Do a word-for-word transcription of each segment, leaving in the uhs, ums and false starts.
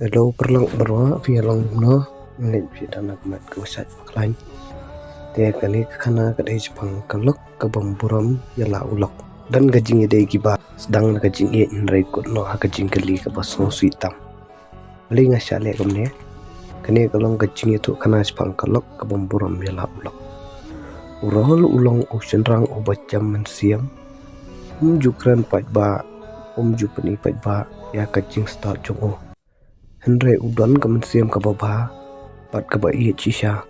Hello paralok baroh, phi ïa long kumno? Ngeit phi don ha ka met kaba shait ba khlaiñ. Te kane ka khana ka dei shaphang ka lok ka bym burom ïa la u lok. Don ka jingïadei kiba sdang na ka jingïeit, hynrei kut noh ha ka jingkylli kaba sngewsih tam. Balei nga shah leh kumne? Kane ka long ka jingïathuh khana shaphang ka lok ka bym burom ïa la u lok. U Rahul u long u shynrang uba jem mynsiem. Um ju kren paidbah, um ju pyni paidbah ïa ka jingstad jong u. Hynrei u don ka mynsiem kaba bha bad kaba ïeit shisha.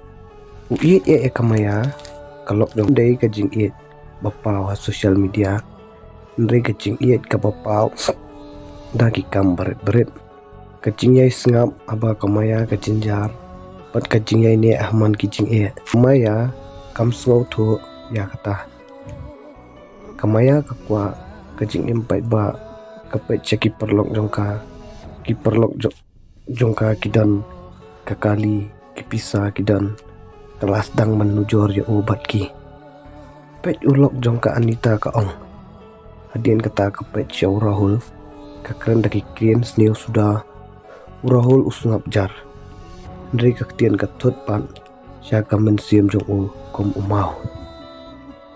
U ïeit ïa ka Maya, ka lok jong u. Dei ka jingïeit ba paw ha social media, hynrei ka jingïeit kaba paw da ki kam barit barit. Ka jingïai sngap haba ka Maya ka jynjar bad ka jingïai neh ha man ki jingeh. Maya kam sngewthuh ïa kata. Ka Maya ka kwah ka jingim paidbah, ka peit sha ki paralok jong ka. Ki paralok jo-, jong ka ki don ka kali, ki pisa ki don. Ka la sdang ban nujor ïa u bad ki. Peit u lok jong ka Anita, ka ong. Hadien kata ka peit sha u Rahul, ka kren da ki ktien sniew suda. U Rahul u sngap jar. Hynrei ka ktien ka thut pat sha ka mynsiem jong u kum u maw.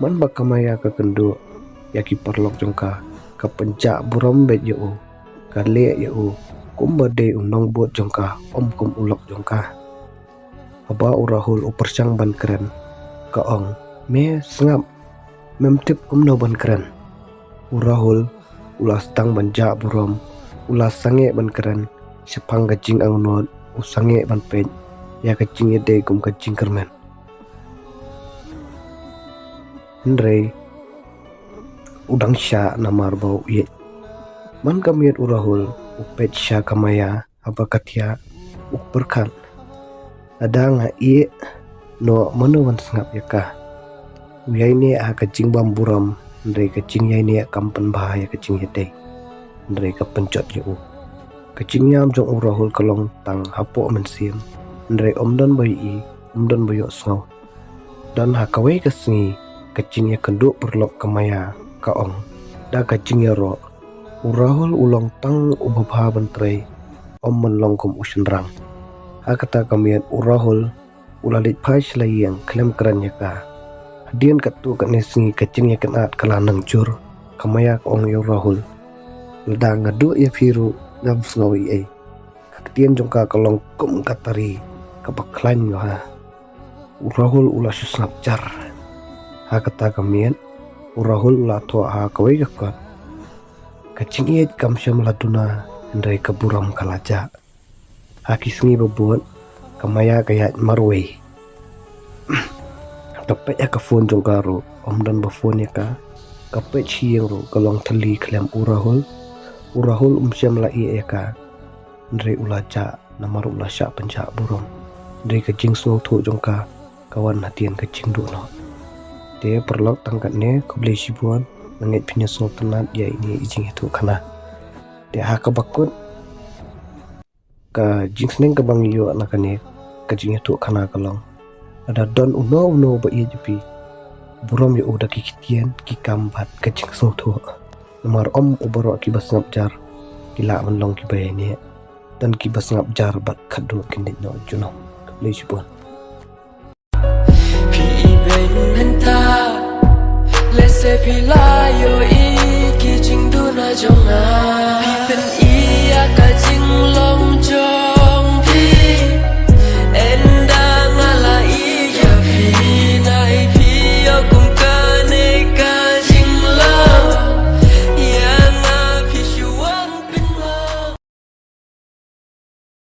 Man ba ka Maya ka kynduh ïa ki paralok jong ka, ka pynjah burom beit ïa u, ka leh ïa u kumba dei u nongbud jong ka, ym kum u lok jong ka. Haba u Rahul u pyrshang ban kren, ka ong, "Me sngap, mem tip kumno ban kren." U Rahul u la sdang ban jah burom, u la sangeh ban kren shaphang ka jingangnud, u sangeh ban peit ïa ka jingïadei kum ka jingkyrmen. Hynrei u dang shah namar ba u ïeit. Man ka miet u Rahul u peit sha ka Maya haba ka thiah, u pyrkhat, "Lada nga ïeh noh, mano ban sngap ïa ka?" U ïaineh ha ka jingbymburom, hynrei ka jingïaineh kam pynbha ïa ka jingïadei, hynrei ka pynjot ïa u. Ka jingïam jong u Rahul ka long tang hapoh mynsiem, hynrei ym don ba ïohi, ym don ba ïohsngew. Don ha kawei ka sngi ka jingïakynduh paralok ka Maya, ka ong, da ka jingïaroh, "U Rahul u long tang uba bha ban trei, ym ban long kum u shynrang." Ha kata ka miet u Rahul u la leit phai sha la ïing khlem kren ïa ka. Hadien katto katne sngi ka jingïakynad ka la nang jur, ka Maya ka ong ïa u Rahul, "Lada nga duh ïa phi ruh ngam sngew ei ei." Ka ktien jong ka ka long kum ka tari kaba khlaiñ noh ha. U Rahul u la shu sngap jar. Ha kata ka miet u Rahul u la thoh ha kawei ka kot, "Ka jingïeit kam shym la duna, hynrei ka burom ka la jah." Ha ki sngi ba bud ka Maya ka ïaid marwei. Ka peit ha ka phone jong ka ruh ym don ba phone ïa ka. Ka peit sha ïing ruh ka long thylli khlem u Rahul. U Rahul um shym la ïeh ïa ka. Hynrei u la jah namar u la shah pynjah burom. Hynrei ka jingsngewthuh jong ka ka wan hadien ka jingduh noh. Te paralok, tang katne, khublei shibun. Nga ngeit phin ïa sngewtynnat ïa ine i jingïathuh khana. Te ha kaba kut, ka jingsneng kaba ngi ïoh na kane ka jingïathuh khana ka long, lada don uno uno ba ïeit ïa phi, burom ïa u da ki ktien, ki kam bad ka jingsngewthuh. Namar ym u baroh kiba sngap jar ki lah ban long kiba ïaineh. Don kiba sngap jar bad khatduh kin leit noh junom. Khublei shibun. Phi ibeiñ mynta, lehse phi la ïohi ki jingduna jong nga.